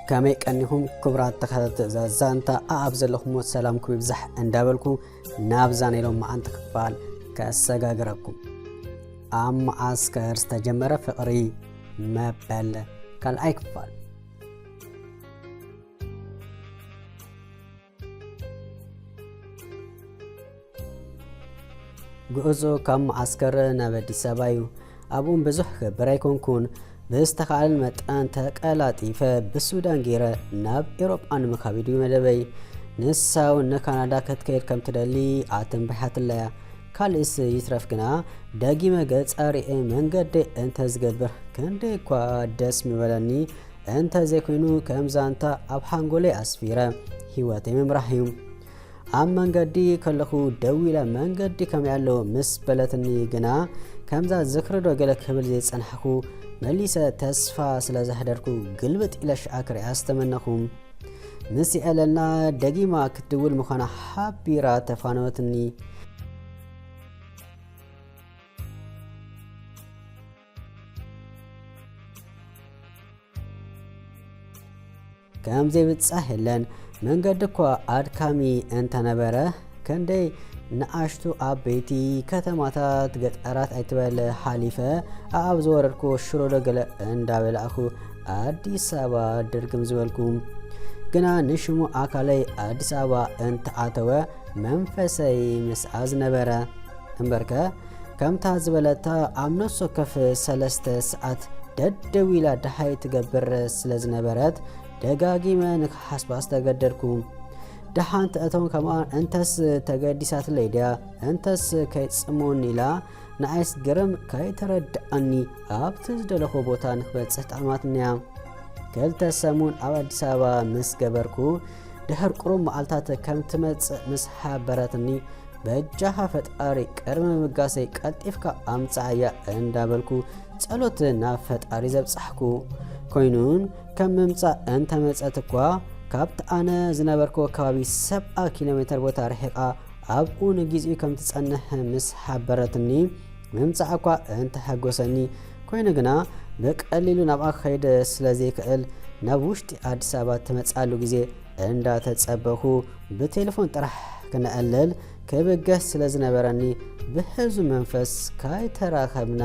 ከመይ ቀኒኹም ክቡራት ተኸታተልቲ እዛ ዛንታ? ኣኣብ ዘለኹሞ ሰላምኩም ይብዛሕ እንዳበልኩ፣ ናብዛ ናይ ሎማዓንቲ ክፋል ከሰጋግረኩም። ኣብ መዓስከር ዝተጀመረ ፍቕሪ መበል ካልኣይ ክፋል። ጉዕዞ ካብ መዓስከር ናብ ኣዲስ ኣበባ እዩ። ኣብኡም ብዙሕ ክገብር ኣይኮንኩን። ብዝተኻእለን መጠን ተቀላጢፈ ብሱዳን ገይረ ናብ ኤውሮጳ ንምኻድ እዩ መደበይ። ንሳ እውን ንካናዳ ክትከይድ ከም ትደሊ ኣተንቢሓትለያ። ካልእስ ይትረፍ ግና፣ ደጊመ ገጻ ርእየ መንገደይ እንተ ዝገብር ክንደይ እኳ ደስ ምበለኒ። እንተ ዘይኮይኑ፣ ከም ዛንታ ኣብ ሓንጎለይ ኣስፊረ ህይወተይ ምምራሕ እዩ። ኣብ መንገዲ ከለኹ ደው ኢላ፣ መንገዲ ከመይ ኣሎ ምስ በለትኒ ግና፣ ከምዛ ዝኽሪ ዶ ገለ ክብል ዘይጸናሕኩ፣ መሊሰ ተስፋ ስለ ዘሕደርኩ፣ ግልብጥ ኢለ ሽዓ ክሪኣ ዝተመነኹ። ምስ የዕለልና ደጊማ ክትድውል ምዃና ሓቢራ ተፋነወትኒ። ከም ዘይብጻሕ የለን። መንገዲ እኳ ኣድካሚ እንተነበረ፣ ክንደይ ንኣሽቱ ዓበይቲ ከተማታት፣ ገጠራት ኣይትበል ሓሊፈ፣ ኣብ ዝወረድኩ ሽሮ ዶ ገለ እንዳበላዕኩ ኣዲስ ኣበባ ድርግም ዝበልኩ። ግና ንሽሙ ኣካለይ ኣዲስ ኣበባ እንተኣተወ፣ መንፈሰይ ምስኣ ዝነበረ። እምበርከ፣ ከምታ ዝበለታ ኣብ ነፍሲ ወከፍ ሰለስተ ሰዓት ደደው ኢላ ደሃይ ትገብር ስለ ዝነበረት፣ ደጋጊመ ንክሓስባ ዝተገደድኩ። ደሓን ትእተውን ከማን፣ እንተስ ተገዲሳትለይ ድያ፣ እንተስ ከይጽምውኒ ኢላ፣ ንኣይስ ግርም ከይተረድኣኒ ኣብቲ ዝደለኹ ቦታ ንክበጽሕ ጠዓማትንያ። ክልተ ሰሙን ኣብ ኣዲስ ኣበባ ምስ ገበርኩ፣ ድሕር ቁሩብ መዓልታት ከም ትመጽእ ምስ ሓበረትኒ፣ በጃኻ ፈጣሪ ቅድሚ ምብጋሰይ ቀልጢፍካ ኣምጽኣያ እንዳበልኩ ጸሎት ናብ ፈጣሪ ዘብጻሕኩ። ኮይኑን ከም ምምጻእ እንተመጸት እኳ፣ ካብቲ ኣነ ዝነበርኩዎ ከባቢ ሰብዓ ኪሎ ሜተር ቦታ ርሒቓ ኣብኡ ንግዜኡ ከም ትጸንሕ ምስ ሓበረትኒ፣ ምምጻእ እኳ እንተሐጎሰኒ፣ ኮይኑ ግና ብቐሊሉ ናብኣ ክኸይድ ስለ ዘይክእል፣ ናብ ውሽጢ ኣዲስ ኣበባ ትመጽኣሉ ግዜ እንዳተጸበኹ ብቴሌፎን ጥራሕ ክነዕልል ክብገስ ስለ ዝነበረኒ፣ ብሕዙ መንፈስ ካይተራኸብና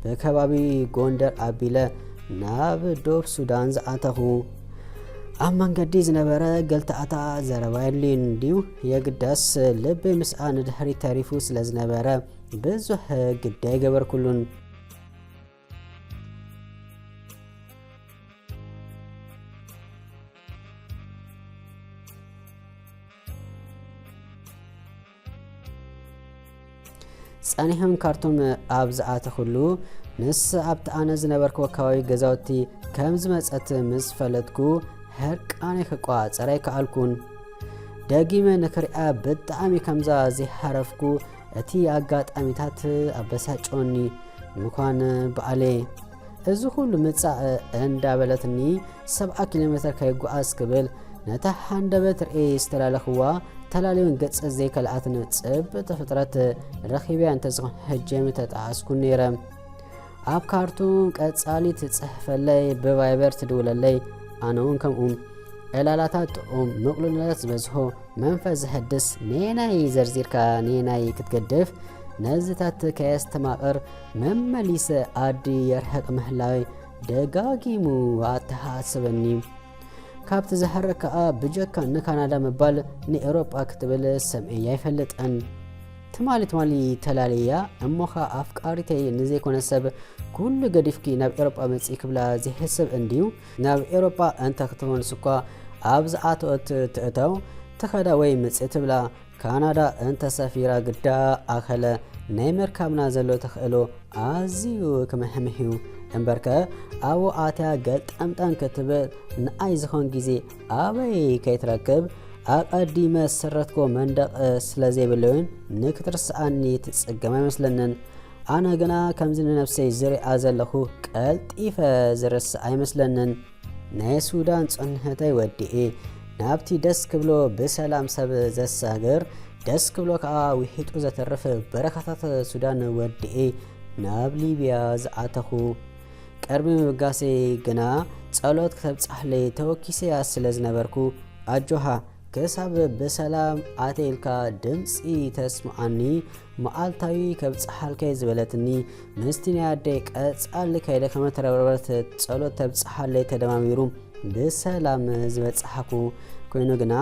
ብከባቢ ጎንደር ኣቢለ ናብ ዶብ ሱዳን ዝኣተኹ። ኣብ መንገዲ ዝነበረ ገልተኣታ ዘረባ የድልዩን ድዩ? የግዳስ ልበይ ምስኣ ንድሕሪት ተሪፉ ስለ ዝነበረ፣ ብዙሕ ግዲ ኣይገበርኩሉን። ጸኒሖም ካርቱም ኣብ ዝኣተኹሉ፣ ንሳ ኣብቲ ኣነ ዝነበርኩዎ ከባቢ ገዛውቲ ከም ዝመጸት ምስ ፈለጥኩ፣ ሕርቃነይ ክቆጻጸር ኣይከኣልኩን። ደጊመ ንክሪኣ ብጣዕሚ ከምዛ ዘይሃረፍኩ፣ እቲ ኣጋጣሚታት ኣበሳጨወኒ። ምዃን በኣለ። እዚ ኩሉ ምጻእ እንዳበለትኒ፣ ሰብዓ ኪሎ ሜተር ከይጓዓዝ ክብል፣ ነታ ሃንደበት ርእየ ዝተላለኽዋ፣ ተላልዮን ገጽ ዘይከልኣትን ጽብቕቲ ፍጥረት ረኺበያ እንተዝኾን፣ ሕጂ ምተጠዓስኩ ነይረ። ኣብ ካርቱም ቀጻሊ ትጽሕፈለይ፣ ብቫይበር ትድውለለይ፣ ኣነ እውን ከምኡ። ዕላላታት ጥዑም፣ ምቕሉልነት ዝበዝሖ፣ መንፈስ ዘሐድስ፣ ነየናይ ዘርዚርካ ነየናይ ክትገድፍ፣ ነዚታት ከየስተማቕር፣ መመሊሰ ዓዲ የርሕቕ ምህላወይ ደጋጊሙ ኣተሓሳሰበኒ። ካብቲ ዝሃርቕ ከኣ፣ ብጀካ ንካናዳ ምባል ንኤውሮጳ ክትብል ሰምዐያ ኣይፈልጥን። ትማሊ ትማሊ ተላልያ እሞ ኸኣ ኣፍቃሪተይ ንዘይኮነ ሰብ ኩሉ ገዲፍኪ ናብ ኤውሮጳ መጺ ክብላ ዘይሕሰብ እንድዩ። ናብ ኤውሮጳ እንተ ክትኾንስ እኳ ኣብ ዝኣተወት ትእተው፣ ትኸዳ ወይ ምጽእ ትብላ። ካናዳ እንተ ሰፊራ ግዳ ኣኸለ ናይ ምርካብና ዘሎ ተኽእሎ ኣዝዩ ክምሕምሕ እዩ። እምበርከ ኣብኡ ኣትያ ገልጠምጠም ክትብል ንኣይ ዝኾን ግዜ ኣበይ ከይትረክብ ኣቐዲመ ዝሰረትክዎ መንደቕ ስለ ዘይብለይን ንክትርስዓኒ ትጽገም ኣይመስለንን። ኣነ ግና ከምዚ ንነብሰይ ዝሪኣ ዘለኹ ቀልጢፈ ዝርስዕ ኣይመስለንን። ናይ ሱዳን ጽንሕተይ ወዲኤ ናብቲ ደስ ክብሎ ብሰላም ሰብ ዘሳግር፣ ደስ ክብሎ ከኣ ውሒጡ ዘተርፍ በረኻታት ሱዳን ወዲኤ ናብ ሊብያ ዝኣተኹ። ቅድሚ ምብጋሰይ ግና ጸሎት ክተብጻሕለይ ተወኪሰያ ስለ ዝነበርኩ፣ ኣጆኻ፣ ክሳብ ብሰላም ኣትየ ኢልካ ድምጺ ተስምዓኒ፣ መዓልታዊ ከብጽሓልካ እየ ዝበለትኒ። ምስቲ ናይ ኣደይ ቀጻሊ ከይደኸመት ረብረበት ጸሎት ተብጽሓለይ ተደማሚሩ ብሰላም ዝበጽሓኩ ኮይኑ ግና፣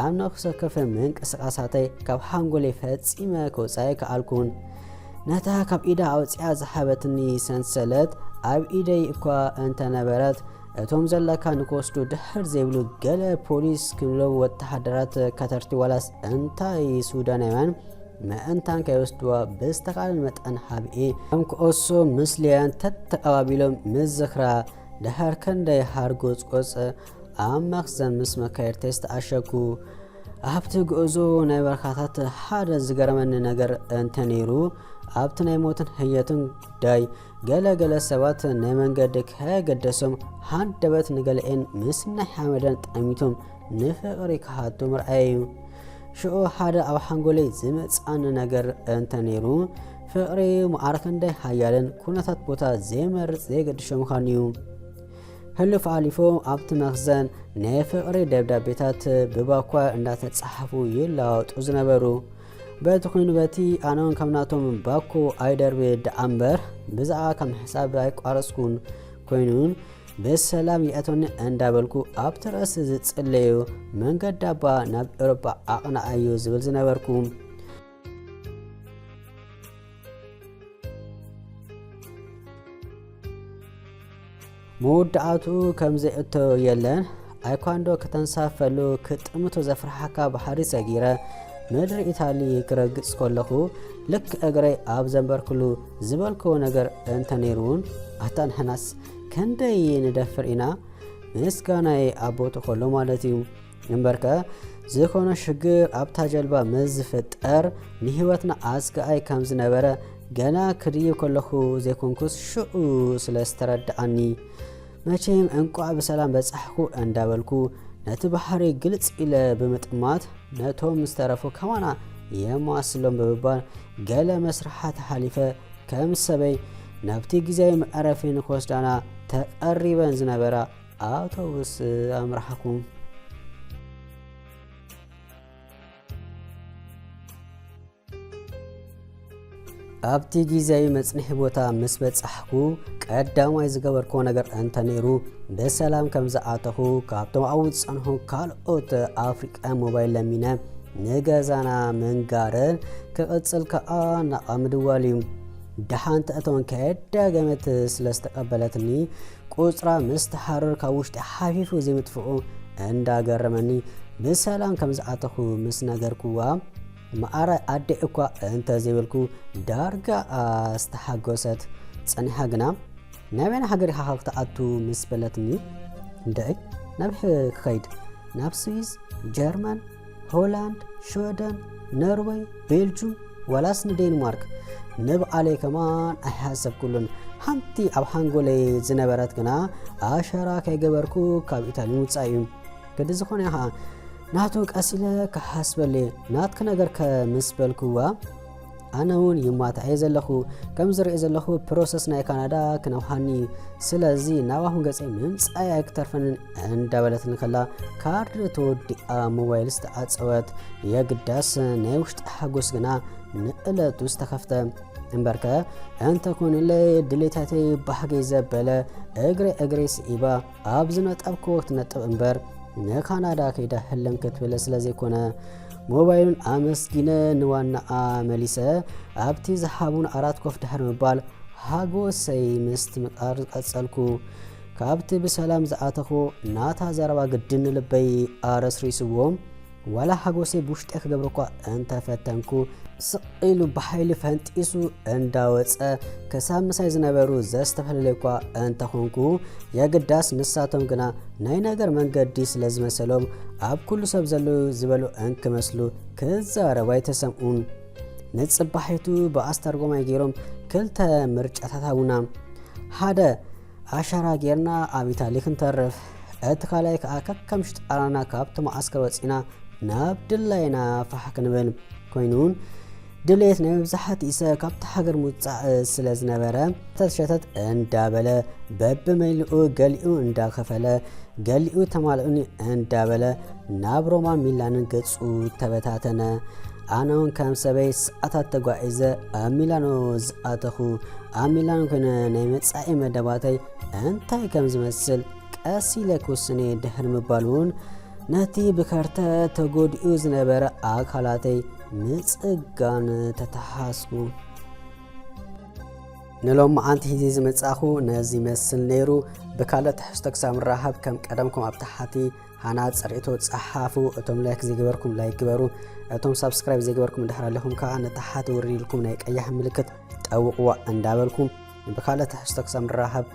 ኣብ ነፍሲ ወከፍ ምንቅስቓሳተይ ካብ ሓንጎለይ ፈጺመ ከውጽኣ ኣይከኣልኩን። ነታ ካብ ኢዳ ኣውጺኣ ዝሃበትኒ ሰንሰለት ኣብ ኢደይ እኳ እንተነበረት፣ እቶም ዘለካ ንክወስዱ ድሕር ዘይብሉ ገለ ፖሊስ ክንብሎም ወተሃደራት ካተርቲ ዋላስ እንታይ ሱዳናውያን ምእንታን ከይወስድዋ ብዝተኻእለን መጠን ሃብኤ ከም ክኦሶ ምስልያን ተተቐባቢሎም ምስ ዝኽራ ድሕር ክንደይ ሃርጎጽጎጽ ኣብ መኽዘን ምስ መካየድተይ ዝተኣሸኩ። ኣብቲ ጉዕዞ ናይ በረኻታት ሓደ ዝገረመኒ ነገር እንተነይሩ፣ ኣብቲ ናይ ሞትን ህየትን ጉዳይ፣ ገለ ገለ ሰባት ናይ መንገዲ ከየገደሶም ሃንደበት ንገለኤን ምስ ናይ ሓመደን ጠሚቶም ንፍቕሪ ክሓቱ ምርኣይ እዩ። ሽዑ ሓደ ኣብ ሓንጎለይ ዝመጽኣኒ ነገር እንተነይሩ፣ ፍቕሪ መዓር ክንደይ ሓያልን ኩነታት ቦታ ዘይመርጽ ዘይገድሾ ምዃኑ እዩ። ሕሉፍ ኣሊፎም ኣብቲ መኽዘን ናይ ፍቕሪ ደብዳቤታት ብባኳ እንዳተጻሓፉ ይለዋወጡ ዝነበሩ። በቲ ኮይኑ በቲ ኣነውን ከም ናቶም ባኮ ኣይደርቢ ደኣ እምበር ብዛዕባ ካብ ምሕሳብ ኣይቋረጽኩን። ኮይኑን ብሰላም ይእቶኒ እንዳበልኩ ኣብቲ ርእሲ ዝጽለዩ መንገዲ ኣባ ናብ ኤውሮጳ ኣቕንዓዮ ዝብል ዝነበርኩ። መወዳእቱ ከም ዘይእቶ የለን። ኣይኳንዶ ከተንሳፈሉ ክጥምቶ ዘፍርሓካ ባሕሪ ሰጊረ ምድሪ ኢታሊ ክረግጽ ከለኹ ልክ እግረይ ኣብ ዘንበርክሉ ዝበልክዎ ነገር እንተነይሩ እውን ኣታ ንሕናስ ከንደይ ንደፍር ኢና ምስጋናይ ኣብ ቦቱ ከሎ ማለት እዩ። እምበርከ ዝኾነ ሽግር ኣብታ ጀልባ ምስ ዝፍጠር ንህይወትና ኣስጋኣይ ከም ዝነበረ ገና ክድይብ ከለኹ ዘይኮንኩስ ሽዑ ስለ ዝተረድኣኒ፣ መቸም እንቋዕ ብሰላም በጻሕኩ እንዳበልኩ ነቲ ባሕሪ ግልጽ ኢለ ብምጥማት ነቶም ዝተረፉ ከማና የማስሎም ብምባል ገለ መስርሓት ሓሊፈ ከም ሰበይ ናብቲ ግዜያዊ መዕረፊ ንክወስዳና ተቐሪበን ዝነበራ ኣውቶቡስ ኣምራሕኹ። ኣብቲ ግዜያዊ መጽንሒ ቦታ ምስ በጻሕኩ ቀዳማይ ዝገበርክዎ ነገር እንተነይሩ ብሰላም ከም ዝኣተኹ ካብቶም ኣብኡ ዝጸንሑ ካልኦት ኣፍሪቃውያን ሞባይል ለሚነ ንገዛና ምንጋርን ክቕጽል ከኣ ናቓ ምድዋል እዩ። ደሓን ተእተወን ከየዳገመት ስለ ዝተቐበለትኒ ቁጽራ ምስ ተሓረር ካብ ውሽጢ ሓፊፉ ዘይምጥፍኡ እንዳገረመኒ ብሰላም ከም ዝኣተኹ ምስ ነገርኩዋ፣ መኣራይ ኣደ እኳ እንተ ዘይበልኩ ዳርጋ ኣስተሓጎሰት። ጸኒሓ ግና ናበየናይ ሃገር ኢኻ ክትኣቱ ምስ በለትኒ፣ እንድዒ ናበይ ክኸይድ? ናብ ስዊዝ፣ ጀርመን፣ ሆላንድ፣ ሽወደን፣ ኖርወይ፣ ቤልጁም ዋላስ ንዴንማርክ ንብዓለይ ከማን ኣይሓሰብኩሉን። ሓንቲ ኣብ ሓንጎለይ ዝነበረት ግና ኣሸራ ከይገበርኩ ካብ ኢታሊ ምውጻእ እዩ። ግዲ ዝኾነ ኢኻ ናቱ ቀሲለ ክሓስበለይ ናትኪ ነገርከ ምስ በልክዋ ኣነ እውን ይማታዕ እየ ዘለኹ። ከም ዝርኢ ዘለኹ ፕሮሰስ ናይ ካናዳ ክነውሃኒ እዩ። ስለዚ ናባኹም ገጸይ ምምጻይ ኣይክተርፈንን እንዳበለትኒ ከላ ካርድ ተወዲኣ ሞባይል ዝተዓጸወት። የግዳስ ናይ ውሽጢ ሓጎስ ግና ንእለቱ ዝተኸፍተ እምበርከ እንተ ኮኑለይ ድሌታተይ ባሕገይ ዘበለ እግረ እግረይ ስዒባ ኣብ ዝነጠብክዎ ክትነጥብ እምበር ንካናዳ ከይዳ ህለም ክትብል ስለ ዘይኮነ ሞባይሉን ኣመስጊነ ንዋናኣ መሊሰ ኣብቲ ዝሃቡን ኣራት ኮፍ ድሕሪ ምባል ሓጎሰይ ምስትምቓር ቀጸልኩ። ካብቲ ብሰላም ዝኣተኹ ናታ ዘረባ ግድን ልበይ ኣረስሪስዎ። ዋላ ሓጎሰይ ብውሽጠይ ክገብሮ እኳ እንተፈተንኩ ስቕ ኢሉ ብሓይሊ ፈንጢሱ እንዳወጸ ክሳብ ምሳይ ዝነበሩ ዘስተፈለለይ እኳ እንተኾንኩ የግዳስ ንሳቶም ግና ናይ ነገር መንገዲ ስለ ዝመሰሎም ኣብ ኩሉ ሰብ ዘለዉ ዝበሉ እንክመስሉ ክዛረቡ ኣይተሰምኡን። ንጽባሒቱ ብኣስተርጎማይ ገይሮም ክልተ ምርጫታት ሃቡና። ሓደ ኣሻራ ጌርና ኣብ ኢታሊ ክንተርፍ፣ እቲ ካልኣይ ከኣ ከከም ሽጣራና ካብቲ መዓስከር ወጺና ናብ ድላይና ፋሕ ክንብል። ኮይኑን ድሌት ናይ መብዛሕትኡ ሰብ ካብቲ ሃገር ምውፃእ ስለ ዝነበረ፣ ሸተት ሸተት እንዳበለ፣ በብመሊኡ ገሊኡ እንዳኸፈለ፣ ገሊኡ ተማልኡኒ እንዳበለ ናብ ሮማ ሚላንን ገፁ ተበታተነ። ኣነ እውን ከም ሰበይ ሰዓታት ተጓዒዘ ኣብ ሚላኖ ዝኣተኹ። ኣብ ሚላኖ ኮይነ ናይ መጻኢ መደባተይ እንታይ ከም ዝመስል ቀስ ኢለ ክውስን እየ ድሕሪ ምባል እውን፣ ነቲ ብከርተ ተጎዲኡ ዝነበረ ኣካላተይ ምጽጋን ተተሓዝኩ። ንሎማዓንቲ ሒዘ ዝመጻኹ ነዚ ይመስል ነይሩ። ብካልእ ትሕዝቶ ክሳብ ንራኸብ፣ ከም ቀደምኩም ኣብ ታሕቲ ሃናጺ ርእይቶ ጸሓፉ። እቶም ላይክ ዘይገበርኩም ላይክ ግበሩ። እቶም ሳብስክራይብ ዘይገበርኩም እንድሕር ኣለኹም ከኣ ንታሕቲ ውርድ ኢልኩም ናይ ቀያሕ ምልክት ጠውቕዋ እንዳበልኩም፣ ብካልእ ትሕዝቶ ክሳብ ንራኸብ፣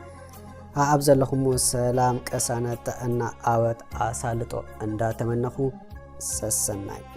ኣብ ዘለኹም ሰላም፣ ቅሳነት፣ ጥዕና፣ ዓወት፣ ኣሳልጦ እንዳተመነኹ፣ ሰሰናዩ።